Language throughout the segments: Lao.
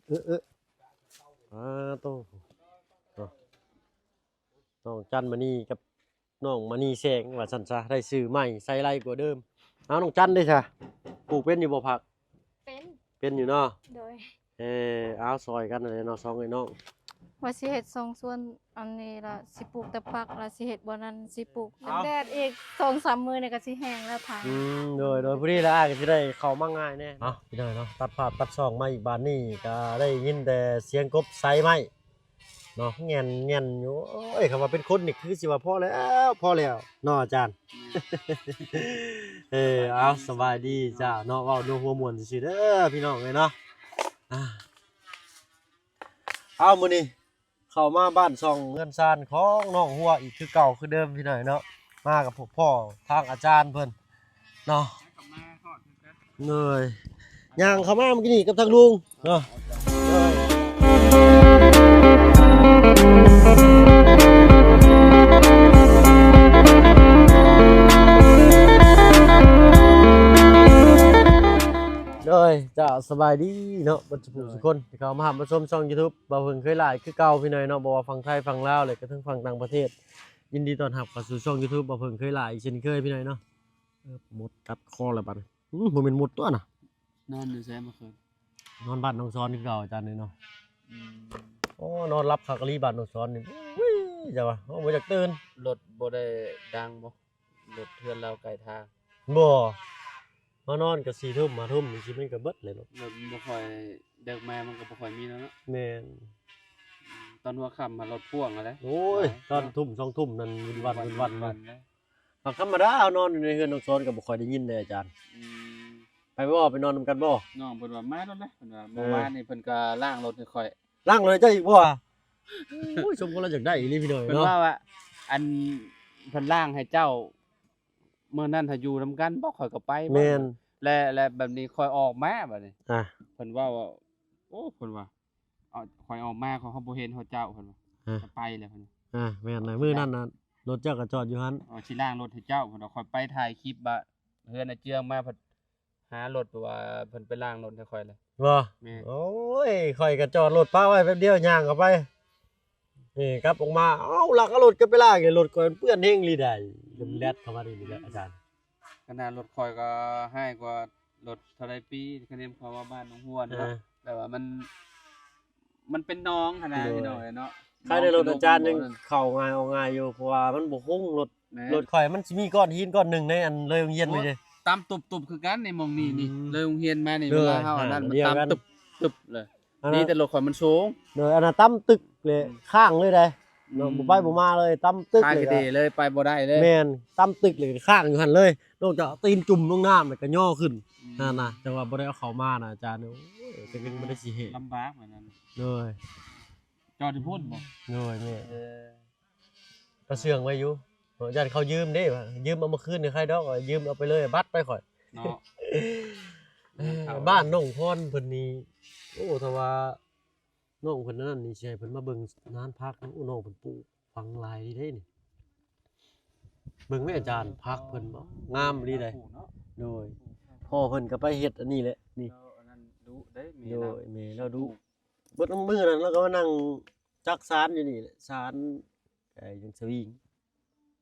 ເອີ ເອີ ອາ ໂຕ ເນາະ ນ້ອງຈັນມະນີກັບນ້ອງມະນີແສງວ່າຊັ້ນຊະ ໄດ້ຊື່ໃໝ່ໃສ່ໄຫຼກວ່າເດີມ. ເອົາ ນ້ອງຈັນເດ້ຊະ ປູກເປັນຢູ່ບໍ່ຜັກ? ເປັນ ເປັນຢູ່ເນາະ. ໂດຍ ເອີ ເອົາ ຊ່ອຍກັນນັ້ນແຫຼະເນາະ ສອງເອື້ອຍນ້ອງ ວ່າຊິເຮັດສອງສວນ ອັນນີ້ລະຊິປູກແຕ່ຜັກ ລະຊິເຮັດບ່ອນນັ້ນ ຊິປູກ ເອົາ ແດດອີກສອງສາມມື້ນີ້ກໍຊິແຫ້ງແລ້ວ ຖ້າ ອືມ ໂດຍ ໂດຍ ພໍດີລະ ອ້າຍກໍຊິໄດ້ເຂົ້າມາງ່າຍແດ່. ເອົາ ພີ່ນ້ອງເນາະ ຕັດພາບຕັດຊ່ອງມາອີກ ບາດນີ້ກໍໄດ້ຍິນແຕ່ສຽງກົບໄຊໄມ້ເນາະ ແງ່ນໆຢູ່. ໂອ້ຍ ຄຳວ່າເປັນຄົນນີ້ຄືຊິວ່າພໍແລ້ວ ພໍແລ້ວເນາະອາຈານ. ເອີ ເອົາ ສະບາຍດີເຈົ້າເນາະ ເວົ້ານົວຫົວມ່ວນຊື່ໆເດີພີ່ນ້ອງເອີຍເນາະ. ອາ ເອົາ ມື້ນີ້ ເຂົ້າມາບ້ານຊ່ອງເຮືອນຊານຂອງນ້ອງຫົວອີກຄືເກົ່າຄືເດີມພີ່ນ້ອງເນາະ. ມາກັບພວກພໍ່ທາງອາຈານເພິ່ນເນາະ ເລີຍຍ່າງເຂົ້າມາເມື່ອກີ້ນີ້ກັບທາງລຸງເນາະ. ໂດຍ ເຈົ້າ ສະບາຍດີເນາະ ເບິດສູ່ຜູ້ສູ່ຄົນທີ່ເຂົ້າມາຮັບມາຊົມຊ່ອງຢູທູບ ບ່າວເຜິ້ງເຄີຍຫຼາຍຄືເກົ່າພີ່ນ້ອງເນາະ. ບໍ່ວ່າຝັ່ງໄທ ຝັ່ງລາວ ແລະກະທັງຝັ່ງຕ່າງປະເທດ ຍິນດີຕ້ອນຮັບເຂົ້າສູ່ຊ່ອງຢູທູບ ບ່າວເຜິ້ງເຄີຍຫຼາຍອີກເຊັ່ນເຄີຍພີ່ນ້ອງເນາະ. ເອີ ມົດກັດຄໍແລ້ວບັດນີ້. ອື ບໍ່ແມ່ນມົດຕົວະນະ. ນອນຢູ່ໃສເມື່ອຄືນ? ນອນບ້ານໜອງສອນຄືເກົ່າອາຈານເອີຍເນາະ. ອືມ ໂອ້ ນອນຫຼັບຄັກອີ່ຫຼີບ້ານໜອງສອນນີ້. ອຸ້ຍ ຈັ່ງວ່າ ໂອ້ ບໍ່ຢາກຕື່ນ. ລົດບໍ່ໄດ້ດັງບໍ່? ລົດເຮືອນລາວໃກ້ທາງ. ບໍ່ ມານອນກໍສີ່ທຸ່ມຫ້າທຸ່ມຈັ່ງຊີ້ ມັນກໍເບິດແລ້ວ. ລົດມັນບໍ່ຄ່ອຍ ເດິກມາມັນກໍບໍ່ຄ່ອຍມີແລ້ວເນາະ. ແມ່ນ ອືມ ຕອນຫົວຄ່ຳມາລົດພ່ວງຫັ້ນແຫຼະ. ໂອ້ຍ ຫຼາຍ ຕອນທຸ່ມສອງທຸ່ມນັ້ນ ວຸ້ນວັນ ວຸ້ນວັນ ວຸ້ນວັນເລີຍ. ມັນທຳມະດາ ເຮົານອນຢູ່ໃນເຮືອນນ້ອງສອນກໍບໍ່ຄ່ອຍໄດ້ຍິນເດ້ອາຈານ. ອືມ ໄປບໍ່ ໄປນອນນຳກັນບໍ່? ນ້ອງເພິ່ນວ່າມາໂລດແຫຼະ ເພິ່ນວ່າ. ເອີ ເມື່ອວານນີ້ເພິ່ນກໍລ້າງລົດໃຫ້ຂ້ອຍ. ລ້າງລົດໃຫ້ເຈົ້າອີກບໍ່? ໂອ້ຍ ສົມຄວນລາວຢາກໄດ້ອີ່ຫຼີພີ່ນ້ອງເນາະ. ເພິ່ນວ່າ ວ່າ ອັນ ເພິ່ນລ້າງໃຫ້ເຈົ້າ ມື້ນັ້ນຫາຢູ່ນຳກັນບໍ່? ຂ້ອຍກໍໄປ. ແມ່ນ ແລະ ແລະແບບນີ້ຂ້ອຍອອກມາບັດນີ້ ອາ ເພິ່ນເວົ້າວ່າ ໂອ້ ເພິ່ນວ່າ ເອົາ ຂ້ອຍອອກມາ ຂ້ອຍ ເຮົາບໍ່ເຫັນເຂົາເຈົ້າ ເພິ່ນວ່າ ອາ ໄປແລ້ວເພິ່ນ. ອາ ແມ່ນນະ ມື້ນັ້ນນະ ລົດເຈົ້າກໍຈອດຢູ່ຫັ້ນ. ເອີ ຊິລ້າງລົດໃຫ້ເຈົ້າ ເພິ່ນວ່າ. ຂ້ອຍໄປຖ່າຍຄລິບວ່າເຮືອນອາເຈືອງມາ ເພິ່ນຫາລົດ ເພາະວ່າເພິ່ນໄປລ້າງລົດໃຫ້ຂ້ອຍແລ້ວ. ບໍ່? ແມ່ນ ໂອ້ຍ ຂ້ອຍກໍຈອດລົດປະໄວ້ແປັບດຽວ ຍ່າງເຂົ້າໄປ ນີ້ກັບອອກມາ ເອົ້າ ລັກເອົາລົດກັບໄປລ້າງ ລົດຂ້ອຍມັນເປື້ອນແຮງອີ່ຫຼີໃດ. ອືມ ແລ່ນເຂົ້າມານີ້ແຫຼະອາຈານ. ຂະໜາດລົດຂ້ອຍກໍຮ້າຍກວ່າລົດເທົ່າໃດປີ ຄະແນນເຂົາວ່າບ້ານໜອງຫ້ວນເນາະ. ເອີ ແບບວ່າມັນ ມັນເປັນໜອງຫັ້ນນະ ໂດຍ ພີ່ນ້ອງເອີຍເນາະ. ໃຄແຕ່ລົດອາຈານຍັງເຂົ້າງ່າຍອອກງ່າຍຢູ່ ເພາະວ່າມັນບໍ່ຄົງລົດ. ແມ່ນ ລົດຂ້ອຍມັນຊິມີກ້ອນຫີນກ້ອນໜຶ່ງໃນອັນເລີຍໂຮງຮຽນນີ້ເດ້. ໂອ້ ຕຳຕຸບໆຄືກັນໃນໝ່ອງນີ້ນີ້. ອືມ ເລີຍໂຮງຮຽນມານີ້ ໂດຍ ເວລາເຮົາອັນນັ້ນມັນຕຳຕຶບໆເລີຍ. ອັນນັ້ນ ດີແຕ່ລົດຂ້ອຍມັນສູງ. ໂດຍ ອັນນັ້ນຕຳຕຶກເລີຍ ອືມ ຄ້າງເລີຍໃດເນາະ. ອືມ ບໍ່ໄປບໍ່ມາເລີຍ ຕຳຕຶກເລີຍ ເລີຍໄປບໍ່ໄດ້ເລີຍ. ແມ່ນ ຕຳຕຶກເລີຍ ຄ້າງຢູ່ຫັ້ນເລີຍ. ນອກຈາກຕີນຈຸ່ມລົງນ້ຳແລ້ວກໍຍໍຂຶ້ນ ອືມ ຫັ້ນນະ. ແຕ່ວ່າບໍ່ໄດ້ເອົາເຂົ້າມານະອາຈານ. ໂອ້ຍ ແຕ່ກໍຍັງບໍ່ໄດ້ຊິເຮັດ ລຳບາກແບບນັ້ນ. ໂດຍ ຈອດຢູ່ພຸ້ນບໍ່? ໂດຍ ແມ່ນ ເອີ ກໍເຊື່ອງໄວ້ຢູ່ ຢ້ານເຂົາຢືມເດ້ ວ່າຢືມເອົາມາຄືນໃຫ້ຂ້ອຍດອກ ວ່າຢືມເອົາໄປເລີຍ ບັດໄປຂ້ອຍເນາະ. ເອີ ບ້ານນ້ອງພອນເພິ່ນນີ້ ໂອ້ ຖ້າວ່ານ້ອງເພິ່ນອັນນັ້ນນີ້ ຊິໃຫ້ເພິ່ນມາເບິ່ງນານຜັກ. ໂອ້ ນ້ອງເພິ່ນປູກຝັງຫຼາຍເດ້ນີ້. ເບິ່ງແມ່ອາຈານ ຜັກເພິ່ນບໍ່ ງາມອີ່ຫຼີໃດ. ໂດຍ ພໍ່ເພິ່ນກໍໄປເຮັດອັນນີ້ແຫຼະນີ້. ແລ້ວອັນນັ້ນດຸເດ້ ແມ່ ໂດຍ ແມ່ລາວດຸ. ເບິດມື້ນັ້ນລາວກໍມານັ່ງຈັກສານຢູ່ນີ້ແຫຼະ ສານ ໄອ້ຫຍັງ ສະວິງ.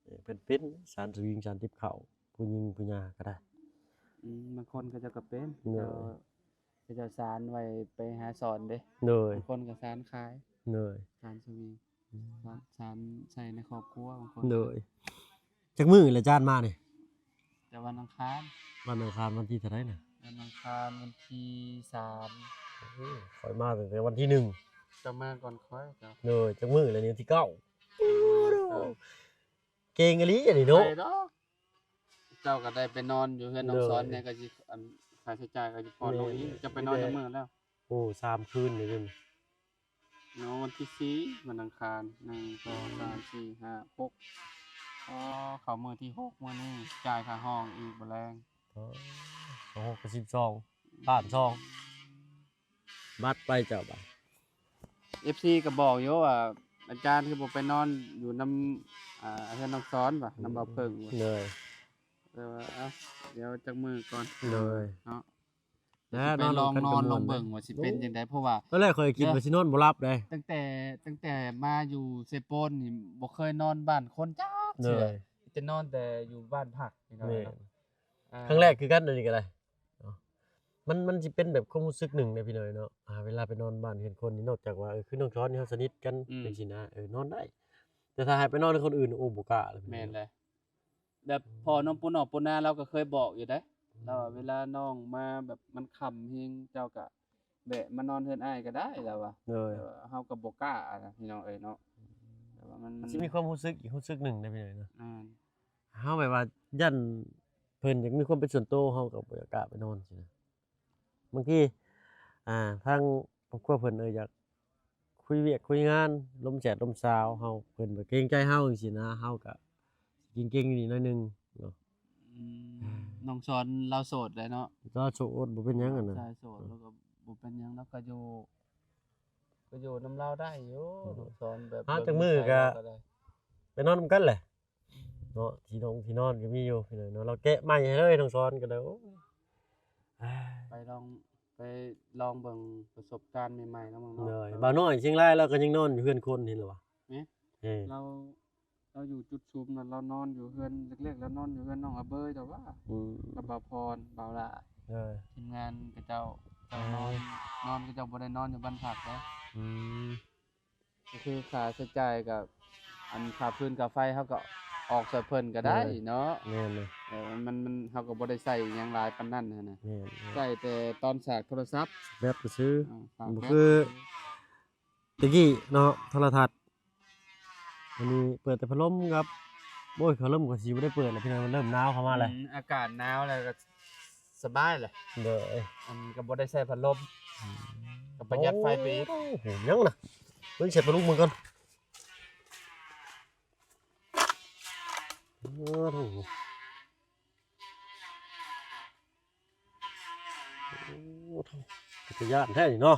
ເອີ ເພິ່ນເປັນສານສະວິງ ສານຕິບເຂົ້າ ຜູ້ຍິງຜູ້ຍາກໍໄດ້. ອືມ ບາງຄົນເຂົາເຈົ້າກໍເປັນ ໂດຍ ເຂົາເຈົ້າ ເຂົາເຈົ້າສານໄວ້ໄປຫາສອນເດ້. ໂດຍ ບາງຄົນກໍສານຂາຍ. ໂດຍ ສານສະວິງ ອືມ ສານ ສານໃຊ້ໃນຄອບຄົວບາງຄົນ. ໂດຍ ຈັກມື້ລະຈານມານີ້? ແຕ່ວັນອັງຄານ ວັນອັງຄານ ວັນທີເທົ່າໃດນະ? ວັນອັງຄານວັນທີສາມ. ໂອ້ ຂ້ອຍມາຕັ້ງແຕ່ວັນທີໜຶ່ງ. ເຈົ້າມາກ່ອນຂ້ອຍເຈົ້າ. ໂດຍ ຈັກມື້ລະນີ້? ວັນທີເກົ້າ. ເກັ່ງອີ່ຫຼີອັນນີ້ເນາະ. ໄປດອກ ເຈົ້າກໍໄດ້ໄປນອນຢູ່ເຮືອນນ້ອງສອນແດ່ ໂດຍ ກໍຊິ ອັນ ຄ່າໃຊ້ຈ່າຍກໍຊິຜ່ອນລົງອີກ. ແມ່ນ ເຈົ້າໄປນອນຈັກມື້ແລ້ວ? ໂອ້ ສາມຄືນເລີຍ. ເນາະ ວັນທີສີ່ ວັນອັງຄານ ໜຶ່ງ ສອງ ສາມ ສີ່ ຫ້າ ຫົກ. ອໍ ເຂົ້າມື້ທີຫົກມື້ນີ້ ຈ່າຍຄ່າຫ້ອງອີກບໍ່ແລງ. ອໍ ຫ້ອງຫົກກໍສິບສອງ ລ້ານສອງ. ບັດໄປເຈົ້າບັດ. ເອັຟຊີກໍບອກຢູ່ວ່າ ອາຈານຄືບໍ່ໄປນອນຢູ່ນຳ ອ່າ ເຮືອນນ້ອງສອນວ່າ ນຳບ່າວເຜິ້ງວ່າ. ໂດຍ ແຕ່ວ່າ ເອົ້າ ດຽວຈັກມື້ກ່ອນ. ໂດຍ ເນາະ. ນະ ຊິໄປລອງນອນ ນອນນຳກັນກໍມ່ວນ ລອງເບິ່ງວ່າຊິເປັນຈັ່ງໃດ ເພາະວ່າ ຕອນແລກຂ້ອຍຄິດວ່າຊິນອນບໍ່ຫຼັບເດ້ ຕັ້ງແຕ່ ຕັ້ງແຕ່ມາຢູ່ເຊໂປນນີ້ ບໍ່ເຄີຍນອນບ້ານຄົນຈັກເທື່ອ ໂດຍ ມີແຕ່ນອນແຕ່ຢູ່ບ້ານພັກ ພີ່ນ້ອງເອີຍເນາະ ແມ່ນ ອ່າ ຄັ້ງແລກຄືກັນ ອັນນີ້ກໍໄດ້ເນາະ ມັນ ມັນຊິເປັນແບບຄວາມຮູ້ສຶກໜຶ່ງເດ້ ພີ່ນ້ອງເນາະ ອ່າ ເວລາໄປນອນບ້ານເຮືອນຄົນນີ້ ນອກຈາກວ່າ ເອີ ຄືນ້ອງຊອນນີ້ ເຮົາສະໜິດກັນ ອືມ ຈັ່ງຊີ້ນະ ເອີ ນອນໄດ້ ແຕ່ຖ້າໃຫ້ໄປນອນກັບຄົນອື່ນ ໂອ້ ບໍ່ກ້າເລີຍ ແມ່ນແຫຼະ ແບບ ອືມ ພໍ່ນ້ອງປູນ້ອງປູນາລາວກໍເຄີຍບອກຢູ່ເດ້ ອືມ ລາວວ່າເວລານ້ອງມາແບບມັນຄ່ຳແຮງ ເຈົ້າກໍແວະມານອນເຮືອນອ້າຍກໍໄດ້ ລາວວ່າ ໂດຍ ແຕ່ວ່າເຮົາກໍບໍ່ກ້ານະ ພີ່ນ້ອງເອີຍເນາະ ອືມ ແຕ່ວ່າມັນ ມັນຊິມີຄວາມຮູ້ສຶກອີກຮູ້ສຶກໜຶ່ງເດ້ ພີ່ນ້ອງເນາະ ອ່າ ເຮົາແບບວ່າຢ້ານເພິ່ນຢາກມີຄວາມເປັນສ່ວນໂຕ ເຮົາກໍບໍ່ຢາກກ້າໄປນອນຊີ້ນະ ບາງທີ ອ່າ ທາງຄອບຄົວເພິ່ນ ເອີ ຢາກຄຸຍວຽກຄຸຍງານ ລົມແສດລົມສາວເຮົາ ເພິ່ນກໍເກງໃຈເຮົາຈັ່ງຊີ້ນະ ເຮົາກໍເກງໆຢູ່ນີ້ໜ້ອຍໜຶ່ງເນາະ ອືມ ນ້ອງຊອນລາວໂສດແຫຼະເນາະ ລາວໂສດ ບໍ່ເປັນຫຍັງຫັ້ນນະ ຊາຍໂສດ ລາວກໍບໍ່ເປັນຫຍັງ ລາວກໍຢູ່ ກໍຢູ່ນຳລາວໄດ້ຢູ່ ອືມ ນ້ອງຊອນແບບ ຫາຈັກມື້ກໍໄປນອນນຳກັນແຫຼະ ເນາະ ທີ່ນອນ ທີ່ນອນກໍມີຢູ່ພີ່ນ້ອງເນາະ ລາວແກະໃໝ່ໃຫ້ເລີຍ ນ້ອງຊອນກໍໄດ້ ໂອ້ຍ ໄປລອງ ໄປລອງເບິ່ງປະສົບການໃໝ່ໆ ລອງເບິ່ງເນາະ ໂດຍ ເອີ ບ່າວນ້ອຍຊຽງລາຍລາວກໍຍັງນອນຢູ່ເຮືອນຄົນ ເຫັນແລ້ວວະ ເອີ ລາວ ລາວຢູ່ຈຸດຊຸມນັ້ນ ລາວນອນຢູ່ເຮືອນເລັກໆ ລາວນອນຢູ່ເຮືອນນ້ອງອາເບີຍ ແຕ່ວ່າ ອືມ ກັບບ່າວພອນ ບ່າວຫຼ້າ ເອີ ທີມງານເຂົາເຈົ້າ ເຈົ້ານອນ ເອີ ນອນ ເຂົາເຈົ້າບໍ່ໄດ້ນອນຢູ່ບ້ານພັກເດ້ ອືມ ກໍຄືຄ່າໃຊ້ຈ່າຍກໍ ອັນຄ່າຟືນຄ່າໄຟເຮົາກໍອອກຊ່ວຍເພິ່ນກໍໄດ້ເນາະ ແມ່ນເລີຍ ເອີ ມັນ ມັນ ເຮົາກໍບໍ່ໄດ້ໃຊ້ຫຍັງຫຼາຍປານນັ້ນຫັ້ນນະ ແມ່ນໆ ໃຊ້ແຕ່ຕອນສາກໂທລະສັບແບັດຊື່ ເອີ ສາກແບັດ ບໍ່ຄືແຕ່ກີ້ເນາະ ໂທລະທັດ ອັນນີ້ເປີດແຕ່ພັດລົມກັບ ໂອ້ຍ ພັດລົມກໍຊິບໍ່ໄດ້ເປີດແລ້ວພີ່ນ້ອງ ມັນເລີ່ມໜາວເຂົ້າມາແລ້ວ ອືມ ອາກາດໜາວແລ້ວກໍ ສະບາຍແຫຼະ ໂດຍ ອັນກໍບໍ່ໄດ້ໃຊ້ພັດລົມ ອືມ ກໍປະຢັດໄຟໄປອີກ ໂອ້ໂຫ ຫຍັງນະ ເບິ່ງໃສ່ປາດຸກເບິ່ງກ່ອນ ໂອ້ໂຫ ໂອ້ໂຫ ເປັນຕາຢ້ານແທ້ນີ້ເນາະ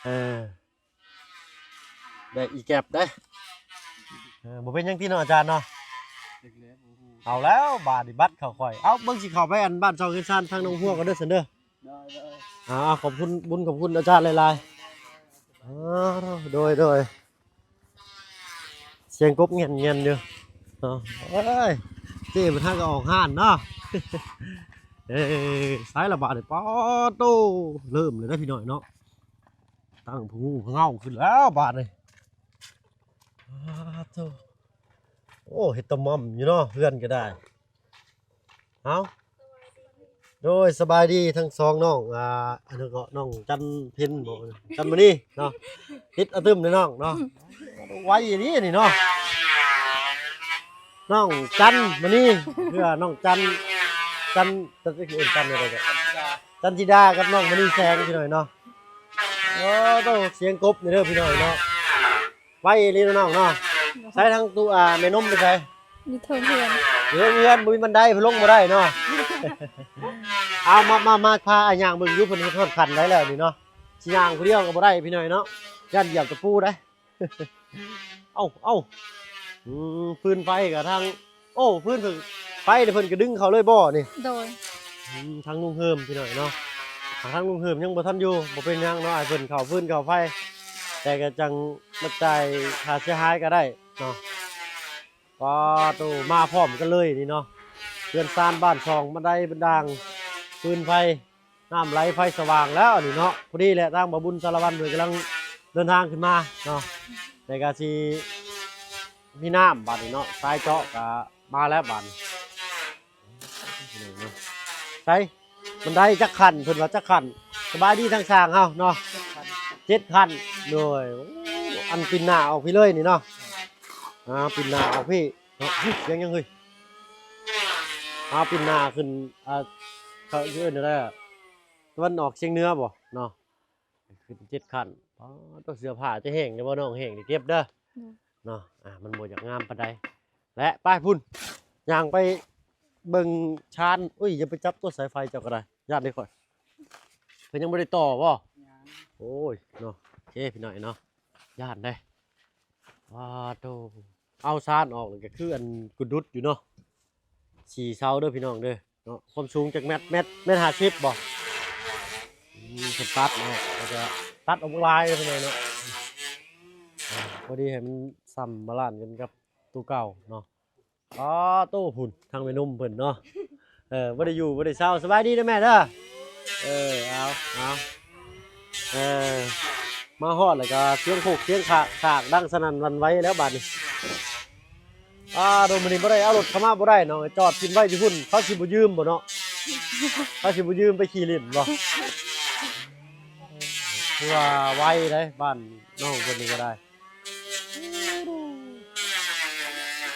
ເອີ ແບກອີ່ແກັບເດ້ ເອີ ບໍ່ເປັນຫຍັງຕິເນາະອາຈານເນາະ ເອົາແລ້ວບາດນີ້ບັດເຂົ້າຂ້ອຍ ເອົ້າ ເບິ່ງຊິເຂົ້າໄປອັນບ້ານຊ່ອງເຮືອນຊານທາງໜອງຫົວກ່ອນເດີຊັ້ນເດີ ໄດ້ໆ ອ່າ ຂອບຄຸນບຸນຂອບຄຸນອາຈານຫຼາຍໆ ອ່າ ໂດຍໆ ສຽງກົບແງ່ນໆຢູ່ເນາະ ໂອ້ຍ ເຈ້ເພິ່ນຫາກໍອອກຮ້ານເນາະ ເອີ ໃສລະບາດນີ້ ປາໂຕ ເລີ່ມແລ້ວເດ້ພີ່ນ້ອງເນາະ ຕັ້ງຜະງູຜະເງົາຂຶ້ນແລ້ວບາດນີ້ ປາໂຕ ໂອ້ ເຮັດຕະໝ່ອມຢູ່ເນາະ ເຮືອນກໍໄດ້ ເອົ້າ ໂດຍ ສະບາຍດີທັງສອງນ້ອງ ອ່າ ອັນນັ້ນກໍນ້ອງຈັນເພັນບໍ ຈັນມະນີເນາະ ຕິດອະຕຶມເດ້ນ້ອງເນາະ ໄວອີ່ຫຼີນີ້ເນາະ ນ້ອງຈັນມະນີ ເພື່ອນ້ອງຈັນ ຈັນ ຈັນ ເອີ້ນຈັນໄດ້ກໍ ຈັນທິດາກັບນ້ອງມະນີແສງພີ່ນ້ອງເນາະ ໂອ້ໂຕ ສຽງກົບນີ້ເດີພີ່ນ້ອງເນາະ ໄວອີ່ຫຼີເນາະນ້ອງເນາະ ໃສທາງຕູ້ ອ່າ ແມ່ນົມໄປໃສ? ຢູ່ເທິງເຮືອນ ຢູ່ເທິງເຮືອນ ບໍ່ມີບັນໄດ ເພິ່ນລົງບໍ່ໄດ້ເນາະ ເອົາ ມາ ມາ ມາ ພາອ້າຍຍ່າງເບິ່ງຢູ່ ເພິ່ນເຮັດຮອດຂັ້ນໄດ້ແລ້ວນີ້ເນາະ ຊິຍ່າງຜູ້ດຽວກໍບໍ່ໄດ້ພີ່ນ້ອງເນາະ ຢ້ານຢຽບຕະປູໄດ໋ ເອົ້າ ເອົ້າ ອືມ ຟືນໄຟກໍທາງ ໂອ້ ຟືນ ໄຟນີ້ເພິ່ນກໍດຶງເຂົ້າເລີຍບໍ່ນີ້? ໂດຍ ອືມ ທາງລຸງເຮີມພີ່ນ້ອງເນາະ ອ່າ ທາງລຸງເຮີມຍັງບໍ່ທັນຢູ່ ບໍ່ເປັນຫຍັງເນາະ ໃຫ້ເພິ່ນເຂົ້າຟືນເຂົ້າໄຟ ແຕ່ກໍຈັ່ງມາຈ່າຍຄ່າເສຍຫາຍກໍໄດ້ເນາະ ປາໂຕ ມາພ້ອມກັນເລີຍນີ້ເນາະ ເຮືອນຊານບ້ານຊ່ອງ ບັນໄດບັນດາງ ຟືນໄຟ ນ້ຳໄຫຼໄຟສະຫວ່າງແລ້ວນີ້ເນາະ ພໍດີແຫຼະ ທາງບ່າວບຸນສາລະວັນເພິ່ນກຳລັງເດີນທາງຂຶ້ນມາເນາະ ແລ້ວກໍຊິມີນ້ຳບາດນີ້ເນາະ ສາຍເຈາະກໍມາແລ້ວບາດນີ້ ໃສ ບັນໄດຈັກຂັ້ນ ເພິ່ນວ່າຈັກຂັ້ນ ສະບາຍດີທາງຊ່າງເຮົາເນາະ ເຈັດຂັ້ນ ໂດຍ ໂອ້ ອັນປິ່ນໜ້າອອກພີ້ເລີຍນີ້ເນາະ ອ່າ ປິ່ນໜ້າອອກພີ້ເນາະ ຫຶ ສຽງຫຍັງເຮີ້ຍ ອ່າ ປິ່ນໜ້າຂຶ້ນ ອ່າ ເຂົາຊິເອີ້ນແນວໃດ ຕາເວັນອອກສຽງເໜືອບໍ່ເນາະ ຂຶ້ນເຈັດຂັ້ນ ປາໂຕ ເສື້ອຜ້າຈະແຫ້ງແລ້ວບໍ່ນ້ອງ ແຫ້ງນີ້ເກັບເດີ ອືມ ເນາະ ອ່າ ມັນບໍ່ຢາກງາມປານໃດ ແລະ ໄປພຸ້ນ ຍ່າງໄປເບິ່ງຊານ ອຸ້ຍ ຢ່າໄປຈັບຕົວສາຍໄຟເຈົ້າກໍໄດ້ ຢ້ານເດ້ຂ້ອຍ ເພິ່ນຍັງບໍ່ໄດ້ຕໍ່ບໍ່? ຍັງ ໂອ້ຍ ເນາະ ໂອເຄ ພີ່ນ້ອງເນາະ ຢ້ານເດ້ ປາໂຕ ເອົາຊານອອກແລ້ວກໍຄືອັນກຸດຸດຢູ່ເນາະ ສີ່ເສົາເດີພີ່ນ້ອງເດີເນາະ ຄວາມສູງຈັກແມັດ ແມັດ ແມັດຫ້າສິບບໍ່? ມີເພິ່ນຕັດເນາະ ແລ້ວກໍຕັດອອກຫຼາຍເລີຍເນາະ ອ່າ ພໍດີໃຫ້ມັນສ່ຳບາລານກັນກັບໂຕເກົ່າເນາະ. ອໍ ໂຕພຸ້ນ ທາງແມ່ນົມເພິ່ນເນາະ ເອີ ບໍ່ໄດ້ຢູ່ບໍ່ໄດ້ເຊົາ. ສະບາຍດີເດີແມ່ເດີ. ເອີ ເອົາ ເອົາ ເອີ ມາຮອດແລ້ວກໍສຽງໂຄກສຽງຄາກ ຄາກດັງສະໜັ່ນຫວັ່ນໄຫວແລ້ວບາດນີ້. ອາ ໂດ ມື້ນີ້ບໍ່ໄດ້ເອົາລົດເຂົ້າມາບໍ່ໄດ້ເນາະ ຈອດຖິ້ມໄວ້ຢູ່ພຸ້ນ ເຂົາຊິບໍ່ຢືມບໍ່ເນາະ ເຂົາຊິບໍ່ຢືມໄປຂີ່ຫຼິ້ນບໍ່? ຄືວ່າໄວເດ້ ບ້ານນ້ອງເພິ່ນນີ້ກໍໄດ້.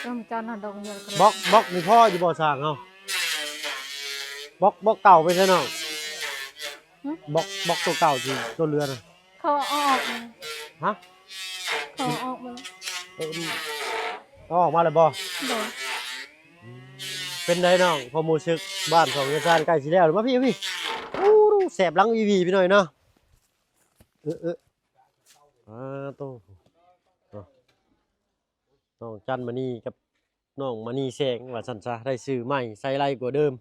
ເອີ ມັນຈະນອນດົງຢູ່ ບລັອກ ບລັອກນີ້ພໍຢູ່ບໍ່ຊ່າງເຮົາ? ບລັອກ ບລັອກເກົ່າໄປໃສນ້ອງ? ຫຶ? ບລັອກ ບລັອກຕົວເກົ່າທີ່ຕົວເຮືອນນະ ເຂົາເອົາອອກມາ. ຮະ? ເຂົາເອົາອອກມາ. ເອີ ເອົາອອກມາແລ້ວບໍ່? ໂດຍ. ເປັນໃດນ້ອງ ຄວາມຮູ້ສຶກ ບ້ານຊ່ອງເຮືອນຊານໃກ້ຊິແລ້ວ ມາພີ້ ມາພີ້. ໂອ້ ແສບຫຼັງວີວີ ພີ່ນ້ອງເນາະ. ເອີ ເອີ ອາ ໂຕ ເນາະ ນ້ອງຈັນມະນີກັບນ້ອງມະນີແສງວ່າຊັ້ນຊະ ໄດ້ຊື່ໃໝ່ໃສ່ໄຫຼກວ່າເດີມ.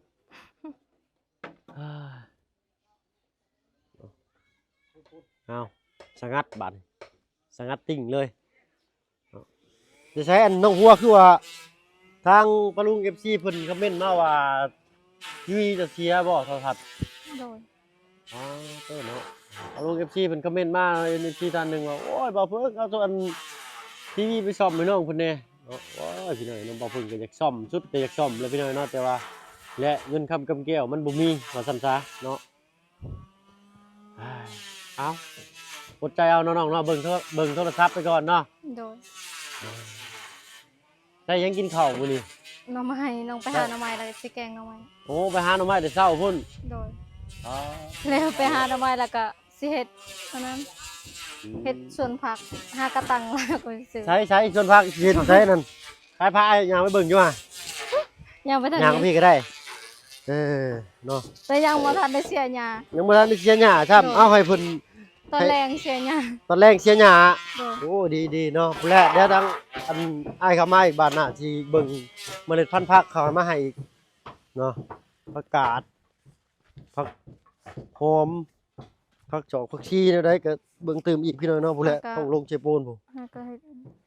ເອົາ ສະຫງັດບາດນີ້ ສະຫງັດຕິ່ງເລີຍ. ຢູ່ໃສອັນນ້ອງຫົວ ຄືວ່າທາງປ້າລຸງ ເອັຟຊີ ເພິ່ນຄອມເມັນມາວ່າ ທີວີຈະເສຍບໍ່ ໂທລະທັດ? ໂດຍ. ອໍ ເອີເນາະ ປ້າລຸງ ເອັຟຊີ ເພິ່ນຄອມເມັນມາ ເອັຟຊີ ທ່ານໜຶ່ງວ່າ ໂອ້ຍ ບ່າວເພິ່ງ ເອົາໂຕອັນ ທີວີໄປສ້ອມໃຫ້ນ້ອງເພິ່ນແດ່ເນາະ. ໂອ້ຍ ພີ່ນ້ອງເນາະ ບ່າວເພິ່ງກໍຢາກສ້ອມ ສຸດແຕ່ຢາກສ້ອມແຫຼະ ພີ່ນ້ອງເນາະ ແຕ່ວ່າ ແລະ ເງິນຄຳກຳແກ້ວມັນບໍ່ມີ ວ່າຊັ້ນຊະເນາະ. ເອົາ ອົດໃຈເອົາເນາະນ້ອງເນາະ ເບິ່ງໂທ ເບິ່ງໂທລະສັບໄປກ່ອນເນາະ. ໂດຍ. ໄດ້ຫຍັງກິນເຂົ້າມື້ນີ້? ໜໍ່ໄມ້ ນ້ອງໄປຫາໜໍ່ໄມ້ ແລ້ວຊິແກງໜໍ່ໄມ້. ໂອ້ ໄປຫາໜໍ່ໄມ້ແຕ່ເຊົ້າພຸ້ນ. ໂດຍ. ອໍ ແລ້ວໄປຫາໜໍ່ໄມ້ ແລ້ວກໍຊິເຮັດອັນນັ້ນ ອືມ ເຮັດສວນຜັກ ຫາກະຕັງ ແລ້ວກໍຊິຊື້. ໃສ ໃສ ສວນຜັກ ຊິເຮັດໃສນັ້ນ? ໄປພາອ້າຍຍ່າງໄປເບິ່ງຢູ່ຫວາ? ຍ່າງໄປທາງ ຍ່າງພີ້ກໍໄດ້. ເອີ ເນາະ ແຕ່ຍັງບໍ່ທັນໄດ້ເສຍຫຍ້າ ຍັງບໍ່ທັນໄດ້ເສຍຫຍ້າຊ້ຳ. ໂດຍ. ເອົາໃຫ້ເພິ່ນ ຕອນແລງເສຍຫຍ້າ ຕອນແລງເສຍຫຍ້າ. ໂດຍ. ໂອ້ ດີໆ ເນາະ ພຸ້ນແຫຼະ ດຽວທາງອັນອ້າຍເຂົ້າມາອີກ ບາດໜ້າຊິເບິ່ງເມລັດພັນຜັກເຂົາມາໃຫ້ອີກເນາະ ຜັກກາດ ຜັກຫອມ ຜັກຈອກ ຜັກຊີ ແນວໃດກໍເບິ່ງຕື່ມອີກ ພີ່ນ້ອງເນາະ ພຸ້ນແຫຼະ ຂອງລົງເຊໂປນພຸ້ນ. ຫາກໍເຮັດ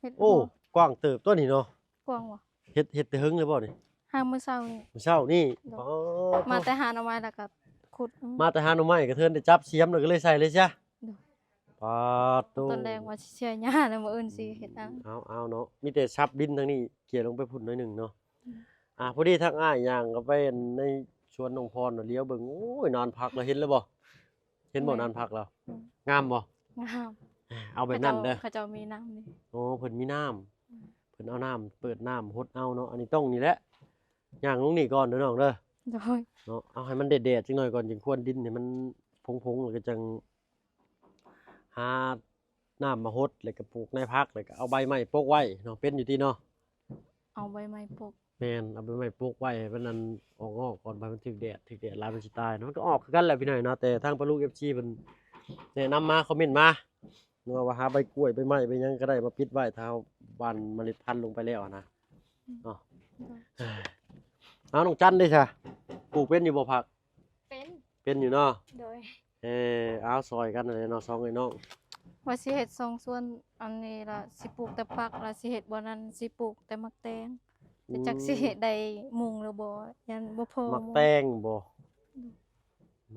ເຮັດ ໂອ້ ກວ້າງເຕີບຕົວນີ້ເນາະ. ກວ້າງບໍ່? ເຮັດ ເຮັດແຕ່ເຫິງແລ້ວບໍ່ນີ້? ຫາມື້ເຊົ້ານີ້ ມື້ເຊົ້ານີ້. ໂດຍ. ອໍ ມາແຕ່ຫາໜໍ່ໄມ້ແລ້ວກໍຂຸດ ມາແຕ່ຫາໜໍ່ໄມ້ກໍເທີນໄດ້ຈັບສຽມແລ້ວກໍເລີຍໃສ່ເລີຍຊະ. ໂດຍ. ປາດໂຕ ຕອນແລງວ່າຊິເສຍຫຍ້າແລ້ວ ມື້ອື່ນຊິເຮັດຫຍັງ. ເອົາ ເອົາເນາະ ມີແຕ່ສັບດິນທາງນີ້ ເກຍລົງໄປພຸ້ນໜ້ອຍໜຶ່ງເນາະ. ອືມ. ອ່າ ພໍດີທາງອ້າຍຍ່າງເຂົ້າໄປໃນສວນນ້ອງພອນ ລຽວເບິ່ງ ໂອ້ຍ ນານຜັກ ລະເຫັນແລ້ວບໍ່? ເຫັນບໍ່ ອືມ ນານຜັກລາວ? ອືມ. ງາມບໍ່? ງາມ. ເອົາແບບນັ້ນເດີ ເຂົາເຈົ້າ ເຂົາເຈົ້າມີນ້ຳນີ້. ໂອ້ ເພິ່ນມີນ້ຳ. ອືມ. ເພິ່ນເອົານ້ຳ ເປີດນ້ຳຫົດເອົາເນາະ. ອັນນີ້ຕ້ອງນີ້ແຫຼະ ຍ່າງລົງນີ້ກ່ອນເດີນ້ອງເດີ. ໂດຍ. ເນາະ ເອົາໃຫ້ມັນແດດໆຈັກໜ້ອຍກ່ອນ ຈຶ່ງຄວນດິນໃຫ້ມັນຜົງໆ ແລ້ວກໍຈັ່ງຫານ້ຳມາຫົດ ແລ້ວກໍປູກໃນຜັກ ແລ້ວກໍເອົາໃບໄມ້ປົກໄວ້ເນາະ. ເປັນຢູ່ຕິເນາະ? ເອົາໃບໄມ້ປົກ. ແມ່ນ ເອົາໃບໄມ້ປົກໄວ້ໃຫ້ມັນອັນອອກງອກກ່ອນ ບໍ່ໃຫ້ມັນຖືກແດດ ຖືກແດດຫຼາຍມັນຊິຕາຍເນາະ. ມັນກໍອອກຄືກັນແຫຼະ ພີ່ນ້ອງເນາະ ແຕ່ທາງປ້າລຸງ ເອັຟຊີ ເພິ່ນແນະນຳມາ ຄອມເມັນມາເນາະ ວ່າຫາໃບກ້ວຍ ໃບໄມ້ ໃບຫຍັງກໍໄດ້ມາປິດໄວ້ ຖ້າເຮົາຫວ່ານເມລັດພັນລົງໄປແລ້ວຫັ້ນນະ. ອືມ. ເນາະ. ໂດຍ. ເອົາ ນ້ອງຈັນເດ້ຊະ ປູກເປັນຢູ່ບໍ່ຜັກ? ເປັນ ເປັນຢູ່ເນາະ. ໂດຍ. ເອີ ເອົາ ຊ່ອຍກັນຫັ້ນແຫຼະເນາະ ສອງເອື້ອຍນ້ອງ. ວ່າຊິເຮັດສອງສວນ ອັນນີ້ລະຊິປູກແຕ່ຜັກ ລະຊິເຮັດບ່ອນນັ້ນຊິປູກແຕ່ໝາກແຕງ ແຕ່ຈັກ ອືມ ຊິເຮັດໄດ້ມຸງຫຼືບໍ່ ຢ້ານບໍ່ພໍ. ໝາກແຕງບໍ່? ອື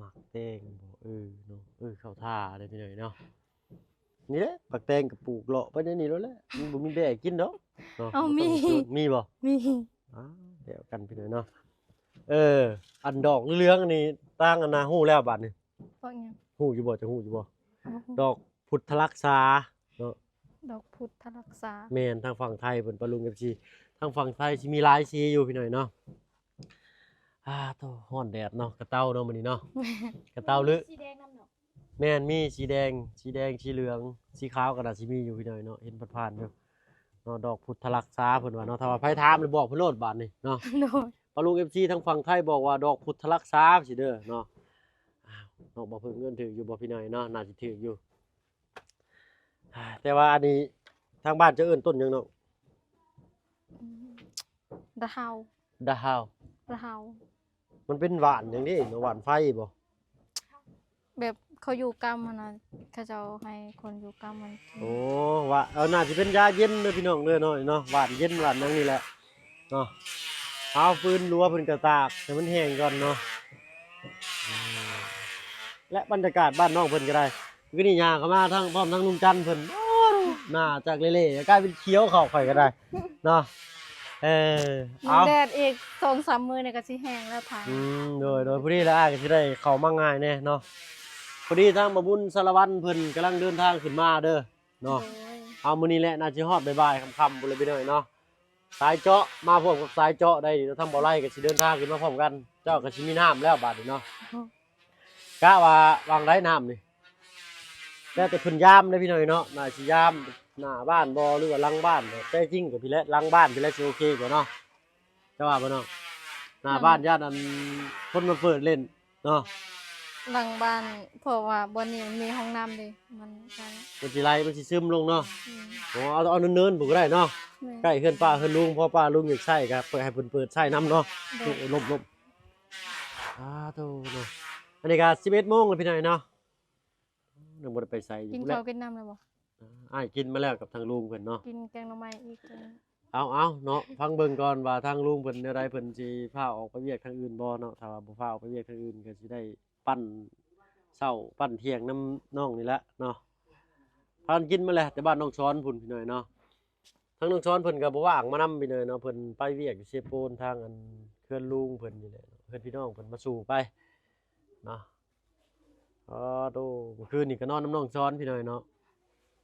ມ. ໝາກແຕງບໍ່? ເອີເນາະ ເອີ ເຂົ້າທ່າເດ້ພີ່ນ້ອງເນາະ. ນີ້ແຫຼະ ໝາກແຕງກໍປູກເລາະໄປໃນນີ້ໂລດແຫຼະ ມັນບໍ່ມີແບ້ກິນດອກເນາະ. ເອົາ ມີ ມີບໍ່? ມີ. ອ້າວ ແລ້ວກັນພີ່ນ້ອງເນາະ. ເອີ ອັນດອກເຫຼືອງໆນີ້ ຕ່າງອັນນະ ຮູ້ແລ້ວບາດນີ້. ດອກຫຍັງ? ຮູ້ຢູ່ບໍ່? ຈະຮູ້ຢູ່ບໍ່? ບໍ່ຮູ້. ດອກພຸດທະລັກສາເນາະ. ດອກພຸດທະລັກສາ. ແມ່ນ ທາງຝັ່ງໄທເພິ່ນ ປ້າລຸງ ເອັຟຊີ ທາງຝັ່ງໄທຊິມີຫຼາຍສີຢູ່ພີ່ນ້ອງເນາະ. ອາ ໂທ້ ຮ້ອນແດດເນາະ ກະເຕົາເນາະມື້ນີ້ເນາະ. ກະເຕົາ ຫຼື ສີແດງນຳເນາະ. ແມ່ນ ມີສີແດງ ສີແດງ ສີເຫຼືອງ ສີຂາວກໍໜ້າຊິມີຢູ່ພີ່ນ້ອງເນາະ ເຫັນຜ່ານໆຢູ່ເນາະ. ດອກພຸດທະລັກສາເພິ່ນວ່າເນາະ ຖ້າວ່າໃຜຖາມແລ້ວບອກເພິ່ນໂລດບາດນີ້ເນາະ. ໂດຍ. ປ້າລຸງ ເອັຟຊີ ທາງຝັ່ງໄທບອກວ່າດອກພຸດທະລັກສາຊີ້ເດີເນາະ. ອ້າວ ນ້ອງບໍ່ເພິ່ງເອີ້ນຖືກຢູ່ບໍ່ພີ່ນ້ອງເນາະ? ໜ້າຊິຖືກຢູ່. ແຕ່ວ່າອັນນີ້ທາງບ້ານເຈົ້າເອີ້ນຕົ້ນຫຍັງນ້ອງ? ອືມ ດາຮາວ. ດາຮາວ. ດາຮາວ. ມັນເປັນຫວ່ານຫຍັງເດ້? ຫວ່ານໄຟບໍ່? ແບບ ເຂົາຢູ່ກຳຫັ້ນນະ ເຂົາເຈົ້າໃຫ້ຄົນຢູ່ກຳມັນກິນ. ໂອ້ ວ່າ ເອີ ໜ້າຊິເປັນຢາເຢັນເດີພີ່ນ້ອງເດີເນາະ ເນາະ ຫວ່ານເຢັນຫວ່ານຫຍັງນີ້ແຫຼະເນາະ. ເອົາ ຟືນລົວເພິ່ນກໍຕາກໃຫ້ມັນແຫ້ງກ່ອນເນາະ. ອືມ ແລະ ບັນຍາກາດບ້ານນ້ອງເພິ່ນກໍໄດ້ ມື້ນີ້ຍ່າງເຂົ້າມາທັງ ພ້ອມທັງລຸງຈັນເພິ່ນ ໂອ້ ໜ້າຈັກເລໆ ກາຍເປັນຂຽວເຂົ້າ ຂ້ອຍກໍໄດ້ເນາະ. ເອີ ມັນ ເອົາ ແດດອີກສອງສາມມື້ນີ້ກໍຊິແຫ້ງແລ້ວທາງ. ອືມ ໂດຍ ໂດຍ ພໍດີແລ້ວ ອ້າຍກໍຊິໄດ້ເຂົ້າມາງ່າຍແດ່ເນາະ. ພໍດີທາງບ່າວບຸນສາລະວັນເພິ່ນກຳລັງເດີນທາງຂຶ້ນມາເດີເນາະ. ໂດຍ ເອົາ ມື້ນີ້ແຫຼະ ໜ້າຊິຮອດບ່າຍໆ ຄ່ຳໆ ພຸ້ນແຫຼະພີ່ນ້ອງເນາະ. ສາຍເຈາະ ມາພ້ອມກັບສາຍເຈາະໄດ້ນີ້ເນາະ. ທາງບ່າວໄລກໍຊິເດີນທາງຂຶ້ນມາພ້ອມກັນ ເຈົ້າກໍຊິມີນ້ຳແລ້ວບາດນີ້ເນາະ. ກະວ່າຫວ່າງໃດນ້ຳນີ້ ແລ້ວແຕ່ເພິ່ນຍາມເດ້ພີ່ນ້ອງເນາະ ໜ້າຊິຍາມໜ້າບ້ານບໍ່ ຫຼືວ່າຫຼັງບ້ານ. ແທ້ຈິງກໍພີ້ແຫຼະ ຫຼັງບ້ານພີ້ແຫຼະ ຊິໂອເຄກວ່າເນາະ ເຈົ້າວ່າບໍ່ນ້ອງ? ໜ້າບ້ານຢ້ານອັນຄົນມາເປີດຫຼິ້ນເນາະ ຫຼັງບ້ານ ເພາະວ່າບ່ອນນີ້ມັນມີຫ້ອງນ້ຳເດ້ ມັນກໍ ມັນຊິໄຫຼ ມັນຊິຊຶມລົງເນາະ. ອືມ ໂອ້ ເອົາ ເອົາເນີນໆ ພຸ້ນກໍໄດ້ເນາະ. ແມ່ນ ໃກ້ເຮືອນປ້າເຮືອນລຸງ ເພາະປ້າລຸງຢາກໃຊ້ກໍເປີດ ໃຫ້ເພິ່ນເປີດໃຊ້ນຳເນາະ. ໂດຍ ລົມໆ. ອາ ໂທເນາະ ອັນນີ້ກໍສິບເອັດໂມງແລ້ວພີ່ນ້ອງເນາະ ຍັງບໍ່ໄດ້ໄປໃສຢູ່. ກິນເຂົ້າກິນນ້ຳແລ້ວບໍ່? ອາ ອ້າຍກິນມາແລ້ວກັບທາງລຸງເພິ່ນເນາະ. ກິນແກງໜໍ່ໄມ້ອີກ. ເອົາໆ ເນາະ ຟັງເບິ່ງກ່ອນວ່າທາງລຸງເພິ່ນແນວໃດ ເພິ່ນຊິພາອອກໄປວຽກທາງອື່ນບໍ່ເນາະ. ຖ້າວ່າບໍ່ພາອອກໄປວຽກທາງອື່ນ ກໍຊິໄດ້ປັ່ນເຊົ້າປັ່ນທ່ຽງນຳນ້ອງນີ້ແຫຼະເນາະ. ພາກັນກິນມາແລ້ວ ແຕ່ບ້ານນ້ອງສອນພຸ້ນພີ່ນ້ອງເນາະ. ທາງນ້ອງສອນເພິ່ນກໍບໍ່ວ່າງມານຳພີ່ນ້ອງເນາະ ເພິ່ນໄປວຽກຢູ່ເຊໂປນ ທາງອັນເຮືອນລຸງເພິ່ນນີ້ແຫຼະ ເຮືອນພີ່ນ້ອງເພິ່ນມາສູ່ໄປເນາະ. ອໍ ໂຕ ເມື່ອຄືນນີ້ກໍນອນນຳນ້ອງສອນພີ່ນ້ອງເນາະ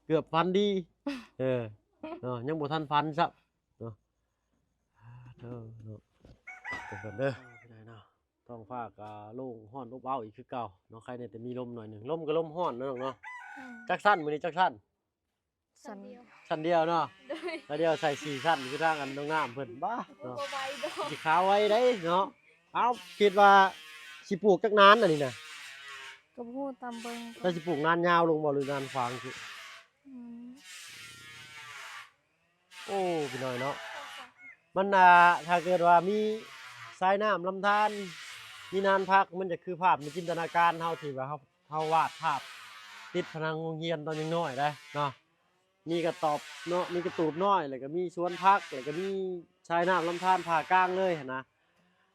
ເກືອບຝັນດີ. ເອີ ເນາະ ຍັງບໍ່ທັນຝັນຊ້ຳເນາະ. ອາ ໂຕເນາະ ເບິ່ງເດີພີ່ນ້ອງເນາະ. ທ້ອງຟ້າກໍໂລ່ງ ຮ້ອນອົບເອົ້າອີກຄືເກົ່າເນາະ. ໃຄແດ່ແຕ່ມີລົມໜ້ອຍໜຶ່ງ ລົມກໍລົມຮ້ອນເນາະນ້ອງເນາະ. ອືມ ຈັກຊັ້ນ ມື້ນີ້ຈັກຊັ້ນ? ຊັ້ນດຽວ ຊັ້ນດຽວເນາະ. ໂດຍ ຊັ້ນດຽວໃສ່ສີ່ຊັ້ນ ຄືທາງອັນນ້ອງນ້ຳເພິ່ນ ບ້າເນາະ ບໍ່ໄວດອກ ຊິຂາວໄວເດ້ເນາະ. ເອົ້າ ຄິດວ່າຊິປູກຈັກນານອັນນີ້ນະ? ກໍບໍ່ຮູ້ ຕາມເບິ່ງ ແລ້ວຊິປູກນານຍາວລົງບໍ່ ຫຼືນານຂວາງຊິ? ອືມ ໂອ້ ພີ່ນ້ອງເນາະ ມັນ ອ່າ ຖ້າເກີດວ່າມີສາຍນ້ຳລຳທານ ມີນານພັກ ມັນຈະຄືພາບໃນຈິນຕະນາການເຮົາ ທີ່ວ່າເຮົາ ເຮົາວາດພາບຕິດຜະໜັງໂຮງຮຽນຕອນຍັງນ້ອຍໄດ໋ເນາະ. ມີກະຕອບເນາະ ມີກະຕູບນ້ອຍ ແລ້ວກໍມີສວນຜັກ ແລ້ວກໍມີສາຍນ້ຳລຳທານຜ່າກາງເລີຍຫັ້ນນະ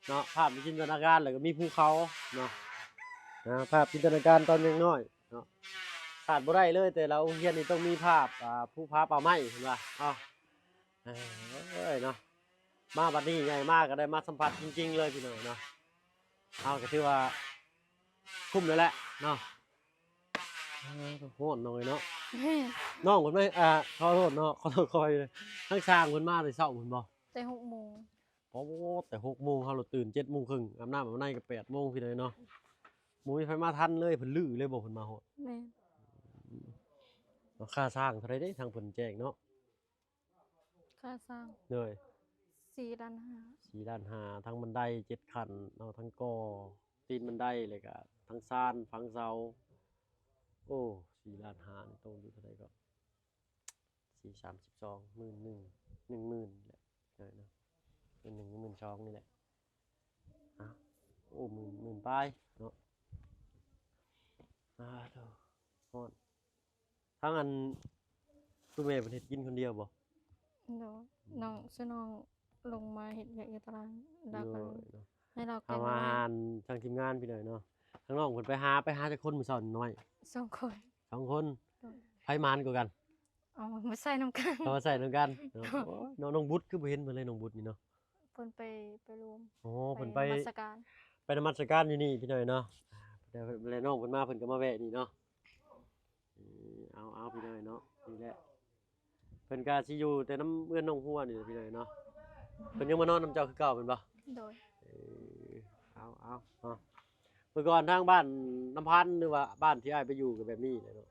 ເນາະ. ພາບໃນຈິນຕະນາການ ແລ້ວກໍມີພູເຂົາເນາະ ອາ ພາບຈິນຕະນາການຕອນຍັງນ້ອຍເນາະ. ຂາດບໍ່ໄດ້ເລີຍ ແຕ່ລະໂຮງຮຽນນີ້ຕ້ອງມີພາບ ອາ ພູຜາປ່າໄມ້ເພິ່ນວ່າເນາະ. ເອີຍເນາະ ມາບັດນີ້ໃຫຍ່ມາກໍໄດ້ມາສຳຜັດຈິງໆເລີຍພີ່ນ້ອງເນາະ. ເຮົາກໍຖືວ່າຄຸ້ມແລ້ວແຫຼະເນາະ. ເອີ ຮ້ອນໜ້ອຍເນາະ ນ້ອງເພິ່ນໄປ ອ່າ ຂໍໂທດເນາະ ຂໍໂທດ ຂໍຢູ່ເດີ. ທາງຊ່າງເພິ່ນມາແຕ່ເຊົ້າພຸ້ນບໍ່? ແຕ່ຫົກໂມງ. ໂອ້ ແຕ່ຫົກໂມງ ເຮົາລະຕື່ນເຈັດໂມງເຄິ່ງ ອາບນ້ຳອາບໃນກໍແປດໂມງພີ້ນ້ອງເນາະ. ບໍ່ມີໃຜມາທັນເລີຍ ເພິ່ນລືເລີຍບໍ່ ເພິ່ນມາຮອດ? ແມ່ນ. ອືມ ລາຄາຊ່າງເທົ່າໃດເດ້ ທາງເພິ່ນແຈ້ງເນາະ? ຄ່າສ້າງ ໂດຍ ສີ່ລ້ານຫ້າ ສີ່ລ້ານຫ້າ ທັງບັນໄດເຈັດຂັ້ນເນາະ ທັງກໍ່ຕີນບັນໄດ ແລ້ວກະທັງຊານຝັງເສົາ. ໂອ້ ສີ່ລ້ານຫ້ານີ້ຕົກຢູ່ເທົ່າໃດກໍ ສີ່ສາມສິບສອງ ໝື່ນໜຶ່ງ ໜຶ່ງໝື່ນແຫຼະເນາະ ໝື່ນໜຶ່ງ ໝື່ນສອງນີ້ແຫຼະ. ອາ ໂອ້ ໝື່ນ ໝື່ນປາຍເນາະ. ອາ ໂທ້ ຮ້ອນ. ທາງອັນ ໂຕແມ່ເພິ່ນເຮັດກິນຄົນດຽວບໍ່? ໂດຍ ອືມ ນ້ອງ ຊື່ນ້ອງລົງມາເຮັດວຽກຢູ່ຕະຫຼາດ ແລ້ວກໍ ໂດຍ ໃຫ້ລາວແກງ ທາງທີມງານພີ່ນ້ອງເນາະ. ທາງນ້ອງເພິ່ນໄປຫາ ໄປຫາຈັກຄົນມື້ເຊົ້ານີ້? ສອງຄົນ ສອງຄົນ. ໂດຍ ໃຜໝານກວ່າກັນ? ເອົາມາໃສ່ນຳກັນ ເອົາມາໃສ່ນຳກັນເນາະ. ໂດຍ ໂອ້ຍ ນ້ອງ ນ້ອງບຸດຄືບໍ່ເຫັນເພິ່ນເລີຍ ນ້ອງບຸດນີ້ເນາະ. ເພິ່ນໄປ ໄປລວມ ອໍ ເພິ່ນໄປ ໄປນະມັດສະການ ໄປນະມັດສະການຢູ່ນີ້ພີ່ນ້ອງເນາະ. ແລ້ວ ແລ້ວນ້ອງເພິ່ນມາ ເພິ່ນກໍມາແວະນີ້ເນາະ. ເອີ ເອົາ ເອົາ ພີ່ນ້ອງເນາະ ນີ້ແຫຼະ ເພິ່ນກໍຊິຢູ່ແຕ່ນຳເຮືອນນ້ອງຮົວນີ້ແຫຼະພີ່ນ້ອງເນາະ. ເພິ່ນຍັງມານອນນຳເຈົ້າຄືເກົ່າແມ່ນບໍ່? ໂດຍ ເອີ ເອົາ ເອົາ ເອົາ. ເມື່ອກ່ອນທາງບ້ານນ້ຳພັນ ຫຼືວ່າບ້ານທີ່ອ້າຍໄປຢູ່ກໍແບບນີ້ແຫຼະເນາະ.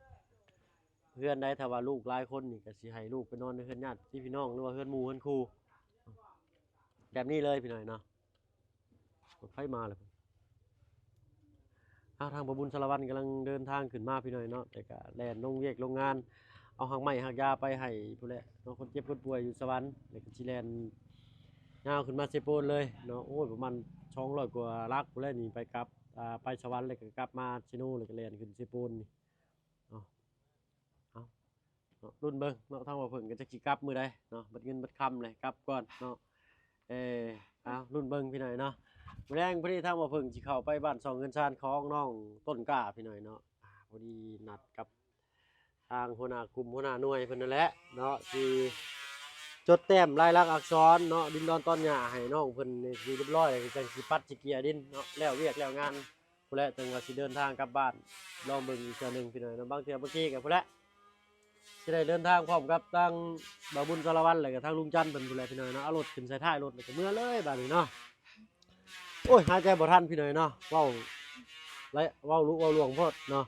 ເຮືອນໃດຖ້າວ່າລູກຫຼາຍຄົນນີ້ ກໍຊິໃຫ້ລູກໄປນອນໃນເຮືອນຍາດຕິພີ່ນ້ອງ ຫຼືວ່າເຮືອນໝູ່ເຮືອນຄູ່ ແບບນີ້ເລີຍພີ່ນ້ອງເນາະ. ລົດໄຟມາແລ້ວ. ອາ ທາງພໍ່ບຸນສາລະວັນກຳລັງເດີນທາງຂຶ້ນມາພີ່ນ້ອງເນາະ ແຕ່ກະແລ່ນລົງວຽກໂລງງານ ເອົາຮາກໄມ້ຮາກຢາໄປໃຫ້ພຸ້ນແຫຼະເນາະ ຄົນເຈັບຄົນປ່ວຍຢູ່ສະຫວັນ ແລ້ວກໍຊິແລ່ນຍາວຂຶ້ນມາເຊໂປນເລີຍເນາະ. ໂອ້ຍ ປະມານສອງຮ້ອຍກວ່າຫຼັກພຸ້ນແຫຼະ ນີ້ໄປກັບ ຖ້າໄປສະຫວັນແລ້ວກໍກັບມາເຊໂນ ແລ້ວກໍແລ່ນຂຶ້ນເຊໂປນນີ້ເນາະ. ເອົາ ເອົາເນາະ ລຸ້ນເບິ່ງເນາະ ທາງບ່າວເຜິ້ງກໍຈັກຊິກັບມື້ໃດເນາະ ເບິດເງິນເບິດຄຳເລີຍ ກັບກ່ອນເນາະ. ເອີ ເອົາລຸ້ນເບິ່ງພີ່ນ້ອງເນາະ. ມື້ແລງພໍດີທາງບ່າວເຜິ້ງຊິເຂົ້າໄປບ້ານຊ່ອງເຮືອນຊານຂອງນ້ອງຕົ້ນກ້າພີ່ນ້ອງເນາະ. ອາ ພໍດີນັດກັບທາງຫົວໜ້າກຸ່ມຫົວໜ້າໜ່ວຍເພິ່ນນັ້ນແຫຼະເນາະ ຊິຈົດແຕ້ມລາຍລັກອັກສອນເນາະ ດິນດອນຕອນຫຍ້າໃຫ້ນ້ອງເພິ່ນໃຫ້ຮຽບຮ້ອຍ ແລ້ວກໍຈັ່ງຊິປັດຊິເກຍດິນເນາະ ແລ້ວວຽກແລ້ວງານ ພຸ້ນແຫຼະ ຈັ່ງວ່າຊິເດີນທາງກັບບ້ານ ລອງເບິ່ງອີກເທື່ອໜຶ່ງພີ່ນ້ອງເນາະ. ບາງເທື່ອບາງທີກໍພຸ້ນແຫຼະ ຊິໄດ້ເດີນທາງພ້ອມກັບທາງບ່າວບຸນສາລະວັນ ແລ້ວກໍທາງລຸງຈັນເພິ່ນພຸ້ນແຫຼະພີ່ນ້ອງເນາະ. ເອົາລົດຂຶ້ນໃສ່ທ້າຍລົດ ແລ້ວກໍເມືອເລີຍບາດນີ້ເນາະ. ໂອ້ຍ ຫາຍໃຈບໍ່ທັນພີ່ນ້ອງເນາະ ເວົ້າຫຼາຍ ເວົ້າລຸເວົ້າຫຼວງໂພດເນາະ.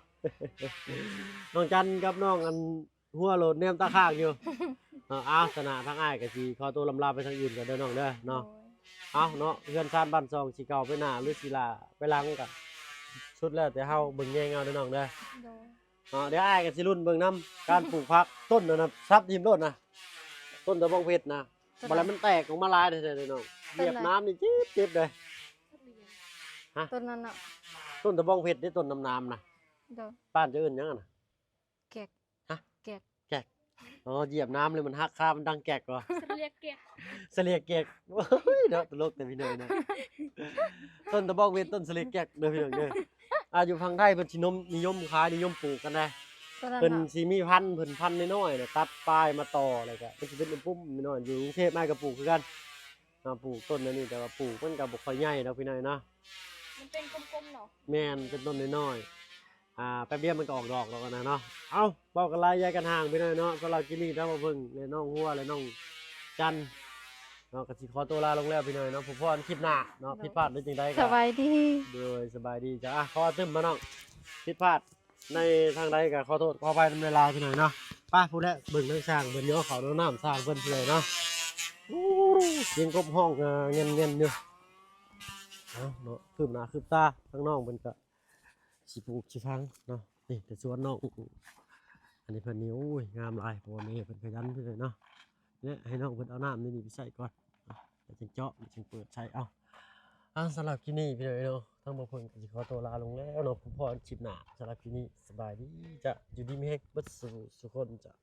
ນ້ອງຈັນກັບນ້ອງອັນ ຫົວໂຫຼດແນມຕາຄ້າງຢູ່. ເອົາ ສະນະ ທາງອ້າຍກໍຊິຂໍຕົວລຳລາໄປທາງອື່ນກ່ອນເດີນ້ອງເດີເນາະ. ໂດຍ ເອົາເນາະ ເຮືອນຊານບ້ານຊ່ອງຊິເຂົ້າໄປໜ້າ ຫຼື ຊິຫຼ້າໄປຫຼັງ ກໍສຸດແລ້ວແຕ່ເຮົາເບິ່ງແຍງເອົາເດີນ້ອງເດີ. ໂດຍ ເນາະ ດຽວອ້າຍກໍຊິລຸ້ນເບິ່ງນຳການປູກຜັກ ຕົ້ນນັ້ນນະ ສັບຖິ້ມໂລດນະ ຕົ້ນຕະບອງເພັດນະ ຕົ້ນ ບັດແລ້ວມັນແຕກອອກມາຫຼາຍເດ້ນ້ອງ. ຢຽບນ້ຳນີ້ເຈັບໆເດ້. ຮະ ຕົ້ນນັ້ນເນາະ ຕົ້ນຕະບອງເພັດເດ້ ຕົ້ນນ້ຳໆນະ. ໂດຍ ບ້ານເຈົ້າເອີ້ນຫຍັງຫັ້ນນະ? ແກກ ຮະ ແກກ ແກກ. ອໍ ຢຽບນ້ຳແລ້ວມັນຫັກຄາ ມັນດັງແກກບໍ? ສະເລຍກແກກ ສະເລຍກແກກ. ໂອ້ຍເນາະ ຕະຫຼົກແຕ່ພີ່ນ້ອງເນາະ. ຕົ້ນຕະບອງເພັດ ຕົ້ນສະເລຍກແກກເດີພີ່ນ້ອງເດີ. ອາ ຢູ່ຝັ່ງໄທເພິ່ນຊິນິຍົມ ນິຍົມຂາຍ ນິຍົມປູກກັນໄດ໋. ເພິ່ນຊິມີພັນ ເພິ່ນພັນນ້ອຍໆນະ ຕັດປາຍມາຕໍ່ ແລ້ວກະມັນຊິເປັນປຸ່ມໆນ້ອຍໆ. ຢູ່ກຸງເທບອ້າຍກໍປູກຄືກັນ ເຮົາປູກຕົ້ນອັນນີ້ ແຕ່ວ່າປູກມັນກໍບໍ່ຄ່ອຍໃຫຍ່ດອກພີ່ນ້ອງເນາະ. ມັນເປັນກົມໆເນາະ. ແມ່ນ ເປັນຕົ້ນນ້ອຍໆ ອ່າ ແປັບດຽວມັນກໍອອກດອກແລ້ວນະເນາະ. ເອົ້າ ເວົ້າກັນຫຼາຍຢາຍກັນຫ່າງພີ່ນ້ອງເນາະ. ສຳລັບຄລິບນີ້ທາງບ່າວເຜິ້ງ ແລະ ນ້ອງຫົວ ແລະ ນ້ອງຈັນເນາະ ກໍຊິຂໍຕົວລາລົງແລ້ວພີ່ນ້ອງເນາະ. ພົບພໍນຄລິບໜ້າເນາະ. ໂດຍ ຜິດພາດຫຼືຈັ່ງໃດກໍ ສະບາຍດີ ໂດຍ ສະບາຍດີຈົ້າ. ຂໍຕື່ມມານ້ອງ ຜິດພາດ ໃນທາງໃດກໍຂໍໂທດຂໍອະໄພນຳຫຼາຍໆ ພີ່ນ້ອງເນາະ. ໄປພຸ້ນແຫຼະ ເບິ່ງທາງຊ່າງເພິ່ນຍໍເຂົ້າຍໍນ້ຳ ຊ່າງເພິ່ນເພິ່ນເນາະ. ໂອ້ ສຽງກົບຮ້ອງ ເງືອນໆຢູ່. ເອົາເນາະ ຄືບໜ້າຄືບຕາ ທາງນ້ອງເພິ່ນກໍຊິປູກຊິຝັງເນາະ. ນີ້ແຕ່ສວນນ້ອງ ອັນນີ້ເພິ່ນນີ້ ໂອ້ຍ ງາມຫຼາຍ ເພາະວ່າແມ່ເພິ່ນຂະຫຍັນເພິ່ນເນາະ. ແລະ ໃຫ້ນ້ອງເພິ່ນເອົານ້ຳໃນນີ້ໄປໃສ່ກ່ອນ ແລ້ວຈຶ່ງເຈາະ ຈຶ່ງເປີດໃສ່. ເອົາ ອ່າ ສຳລັບຄລິບນີ້ພີ່ນ້ອງເນາະ ທາງບ່າວເຜິ້ງກໍຊິຂໍຕົວລາລົງແລ້ວເນາະ. ພົບພໍນຄລິບໜ້າ. ສຳລັບຄລິບນີ້ ສະບາຍດີຈ້າ ຢູ່ດີມີແຮງເບິດສູ່ ສູ່ຄົນຈ້າ.